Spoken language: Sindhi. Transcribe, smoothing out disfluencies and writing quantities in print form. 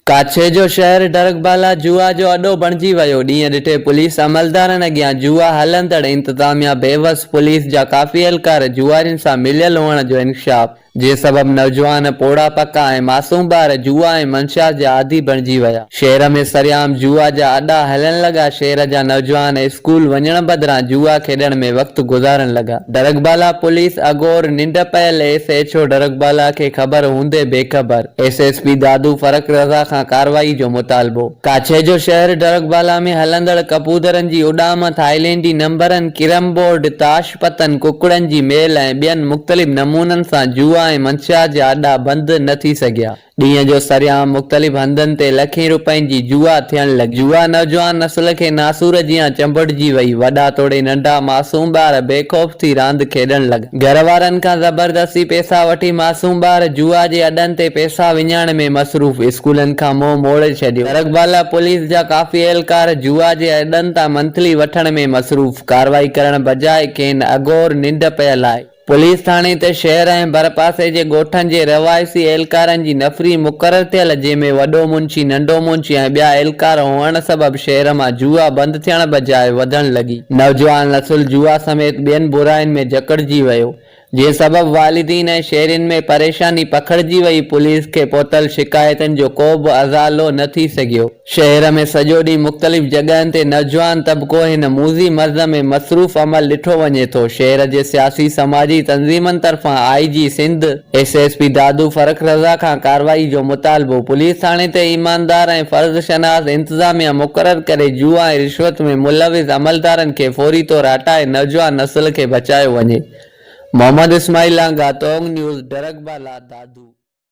ڪاڇي جو شهر ڊرگبالا جوا جو اڏو بڻجي ويو، ڏينهن ڏٺي پوليس عملدارن اڳيان جوا هلندڙ انتظاميا بيوس، پوليس جا ڪافي اهلڪار جوارين سان مليل هئڻ جو انڪشاف، جنهن سبب نوجوان، پوڙها پڪا ۽ معصوم ٻار جوا ۽ منشيات جا عادي بڻجي ويا. شهر ۾ سرعام جوا جا اڏا هلڻ لڳا، شهر جا نوجوان اسڪول وڃڻ بدران جوا کيڏڻ ۾ وقت گذارڻ لڳا. ڊرگبالا پوليس اگهور ننڊ پيل ايس ايڇ او ڊرگبالا کي خبر هوندي بي خبر، S S P Dadu Farrukh Raza کان ڪارروائي جو مطالبو. ڪاڇي جو شهر ڊرگبالا ۾ هلندڙ ڪبوترن جي اڏام، ٿائيلينڊي نمبرن، ڪرم بورڊ، تاش پتن، ڪڪڙن جي ميل ۽ ٻين مختلف نمونن سان جوا ۽ منشيات جا اڏا بند نه ٿي سگهيا. ڏينهن جو سرعام مختلف هنڌن تي لکين روپين جي جوا ٿيڻ لڳي. جوا نوجوان نسل کي ناسور جيان چنبڙجي وئي. وڏا توڙي ننڍا معصوم ٻار بي خوف ٿي راند کيڏڻ لڳا. گهر وارن کان زبردستي پيسا وٺي معصوم ٻار جوا جي اڏن تي پيسا وڃائڻ ۾ مصروف. اسڪولن کان منهن موڙي ڇڏيو. درگبالا پوليس جا ڪافي اهلڪار جوا جي اڏن تان منٿلي وٺڻ ۾ مصروف. ڪارروائي ڪرڻ بجاء کين اگهور ننڊ پيل آهي. پوليس ٿاڻي تي شهر ۽ ڀرپاسي جي ڳوٺن جي رهواسي اهلڪارن جي نفري مقرر ٿيل جنهن ۾ وڏو منشي، ننڍو منشي ۽ ٻيا اهلڪار هئڻ سبب شهر مان جوا بند ٿيڻ بجاء وڌڻ لڳي. نوجوان نسل جوا سميت ٻين براين ۾ جڪڙجي ويو جنهن سبب والدين ۽ شهرين ۾ پريشاني پکڙجي وئي پوليس کي پهتل شڪايتن جو ڪو به ازالو نه ٿي سگهيو. شهر ۾ سڄو ڏينهن مختلف جڳهن تي نوجوان طبقو هن موذي مرض ۾ مصروف عمل ڏٺو وڃي ٿو. شهر جي سياسي سماجي تنظيمن طرفان I G Sindh, S S P Dadu Farrukh Raza کان ڪارروائي جو مطالبو، پوليس ٿاڻي تي ايماندار ۽ فرض شناس انتظاميا مقرر ڪري جوا ۽ رشوت ۾ ملوث عملدارن کي فوري طور هٽائي نوجوان نسل کي بچايو وڃي. محمد اسماعيل لانگاهه، تونگ نيوز، ڊرگبالا، دادو.